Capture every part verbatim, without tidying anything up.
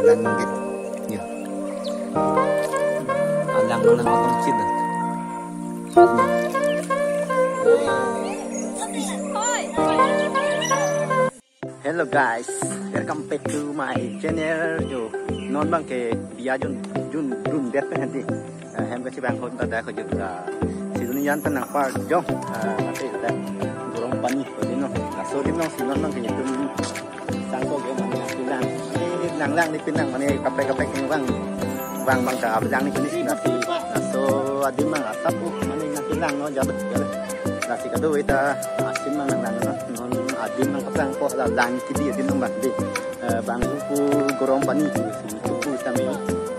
Alang bang ke. Yo. Alang bang nang otong chin. Hello guys, welcome back to my channel. Yo, non bang ke biya jun jun jun det pen hadi. Eh, hem kachevang ahut ta dak kejut la. Si dun yan ta nangparjong. Eh, ate dak Gorong Pani ko dino. Laso adim along si non bang ke netum sangko ke mane nangkelang. Eh, nanglang ni pinang mane kaprek kaprek ni bang. Bang bang ka abang ni pini lasi. Laso adim bang asap mane nangkelang no jabet jabet. Lasi kadokave ta asin bang nanglang no. Non adim bang kaplang ko la lang kidi adim bang bang di. Eh, bang pu Gorong Pani pu pu tame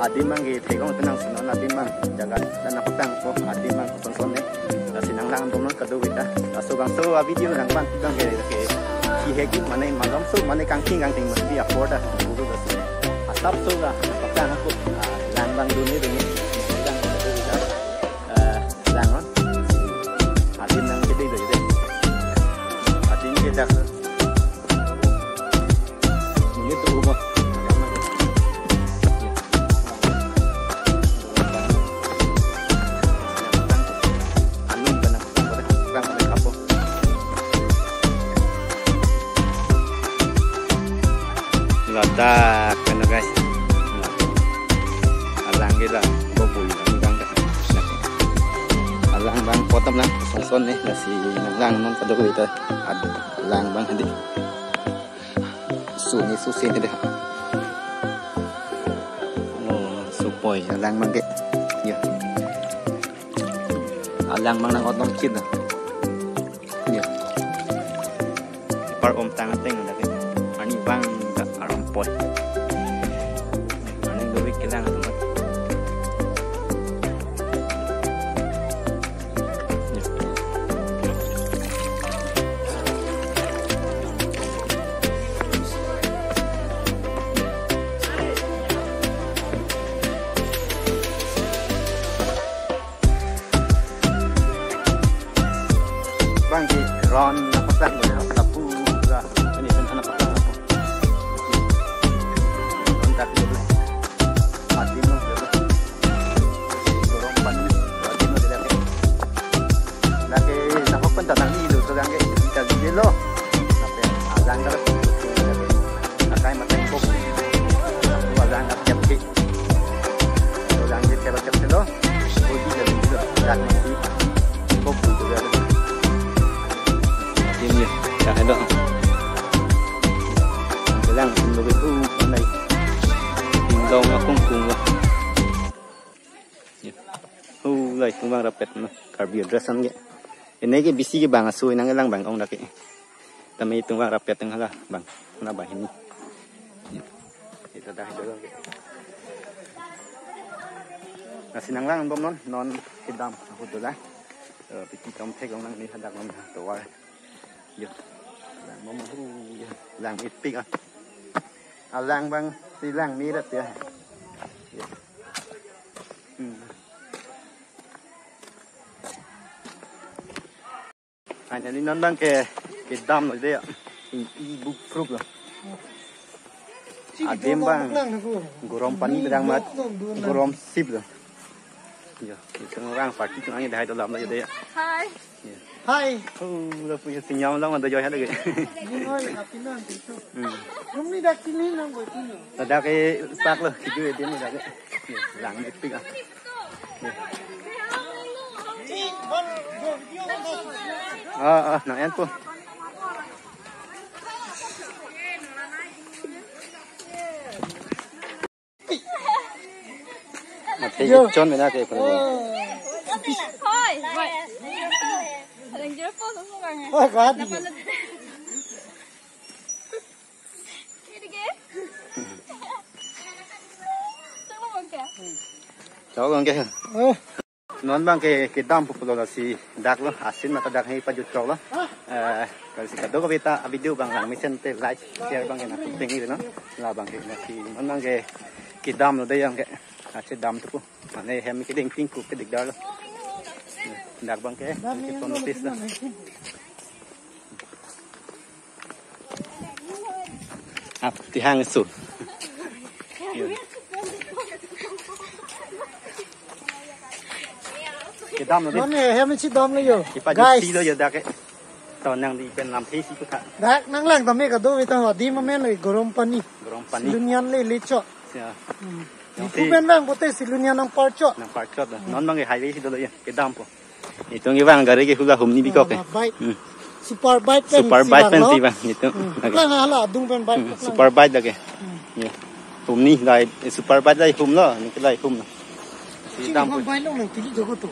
adim bang ke thegong tenang si non adim bang jaga dan apa tang ko adim bang son son ne. Lasi nanglang dom non kadokave ta. Laso bangso a video nangpan bang ke ke si hegi mane malom so mane kangking kangting mesti apor ta guru lasi. Asap so ga apa tang ko, ah, lang bang dun ni dun ni. Lang kadokave ta. Eh, lang non. Adim nang kidi do de. Adim ke dak. Ini tuh rumah. Anu, kena, kena, kena, kena, kena. Ladak kena, guys. Alang gila, bobui, alang bang. Alang bang, potom lang, son son ne, lasi nanglang non kadokave ta. Alang bang hadi. Suni susi ne deh. Oh, supoi alang bang ke. Ya. Alang bang nang otong chin. Ya. Par om tang ateng lagi. Ani bang ga arompoi. Ani dovik kelang amat. Bang di ron na pasang mo na tapu ga ini kan anak pasang apa. Ron tak dulu. Mati mo dulu. Gorong Pani, Gorong Pani dulu. Lagi nak apa tak nang ni dulu so lagi kita dulu lo. Tapi alang kalau akai matai kok. Aku alang nak siap. Alang dia siap siap dulu. Kopi dan dulu. Alang mati. Kopi juga. Ini ya, ya hello. Alang dulu itu mana? Dong akung kung lah. Ya. Hu, lai tung bang rapet no. Karbi dress an ke. Ini ke bisi ke bang aso inang elang bang ong dak ke. Tame tung bang rapet teng hala bang. Na bang ini. Ya. Ita dah itu ke. Nasi nanglang bom non, non kedam aku tu lah. Eh, piti tom thek ong nang ni hadak non tovar. Yo. Lang bom hu, yo. Lang ipik ah. Alang bang si lang mirat ya. Yo. Hmm. Finally non bang ke kedam lo deh ya. In e-book proof lo. Adim bang. Gorong Pani pedang mat. Gorong sip lo. Yo, itu orang party tu angin dah itu lam lo deh ya. Hai. Hai. Oh, udah punya sinyal lang ada jauh lagi. Ini oi, api nan itu. Hmm. Rumni dak sini nang boy punya. Ada ke sak lo, video dia ni dak. Lang ipik ah. Ah, ah, nang en po. Mati yo. Chon mena ke pura. Hoi, hoi. Lanjut po, susu kang. Oh, gadi. Ini ke? Coba bang ke? Coba bang ke? Oh. Non bang ke kedam pulo lasi dak lo asin mata dak hei pajut chok lo. Eh, kalau si kadokave ta a video bang lang mesen te like share bang ke na penting gitu no. La bang ke na si non bang ke kedam lo deh yang ke ache dam tu pu. Mane hem ke ding tingku ke dikdar lo. Dak bang ke ke notice lo. Ap tihang su. Kedam lo dei. Mane hem si dam lo yo. Ipa Guys. Juti lo yo dak ke. To nangli pen lamthe si kutha. Dak nanglang tame kado vita ho di mamen lo gorom pani. Gorom pani. Silonian le le chot. Ya. Hmm. Yang Diphu si pen bang pote Silonian nangparchot. Nangparchot lo. Non bang ke highway si dolo ya. Kedam po. Itum kevang gari ke hula humni biko ke. Ah, bike. Hmm. Super bike pen Super si bike bang pen lo. Si bang itum. Hmm. Lake. Lang hala adung pen bike Hmm. lang. Super bike lake. Hmm. Ya. Humni lai, eh, super bike lai hum lo, ni ke lai hum lo. Si Sini dam hum po. Bike lo nang tili jogo tu.